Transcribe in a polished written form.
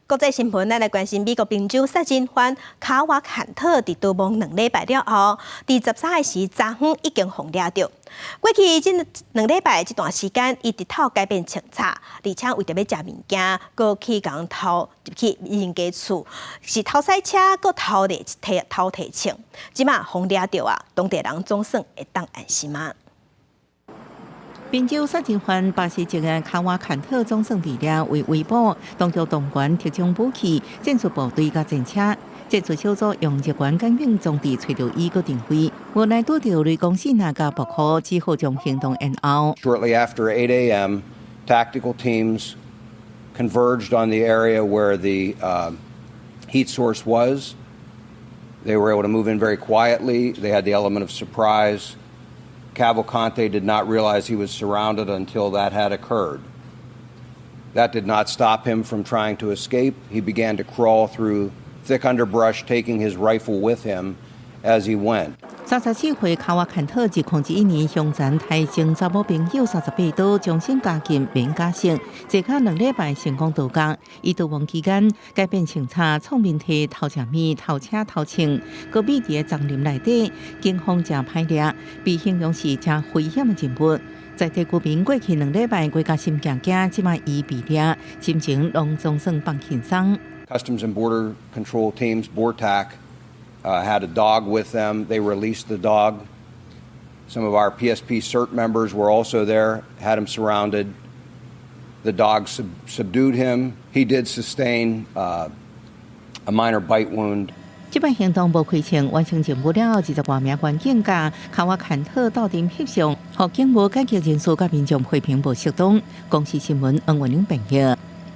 國際新聞，咱來關心美國賓州殺人犯卡瓦坎特佇逃亡2禮拜了後，佇13日時早昏已經予掠著。過去這兩禮拜這段時間，伊直透改變穿插，而且為著欲食物件，閣去共人偷入去人家厝，是偷賽車，閣偷提提偷提槍。這馬予掠著啊，當地人總算會當安心啊。賓州殺人犯巴西籍的卡瓦坎特總算被掠為圍捕，當局動員特種武器、戰術部隊佮戰車，戰術小組用熱源感應裝置揣著伊閣定位，無奈拄著雷公爍爁佮暴雨，只好將行動延後。 Shortly after 8 a.m., tactical teams converged on the area where the heat source was. They were able to move in very quietly. They had the element of surprise. Cavalcante did not realize he was surrounded until that had occurred. That did not stop him from trying to escape. He began to crawl through thick underbrush, taking his rifle with him as he went. 34歲卡瓦坎特2001年兇殘台前查某朋友38刀，終身監禁免假釋，坐監2禮拜成功逃獄。伊逃亡期間改變穿插，創面體偷食物、偷車、偷槍，閣秘佇叢林內底，警方誠歹掠，被形容是誠危險的人物。在地居民過去兩禮拜規家心驚驚，這馬伊被掠，心情攏總算放輕鬆。 Customs and Border Control teams, BORTAC, had a dog with them. They released the dog. Some of our PSP CERT members were also there, had him surrounded. The dog subdued him. He did sustain a minor bite wound. 這擺行動無開槍，完成任務了後，20外名員警佮卡瓦坎特鬥陣翕相，予警務改革人士佮民眾批評無適當。公視新聞黃文玲編譯。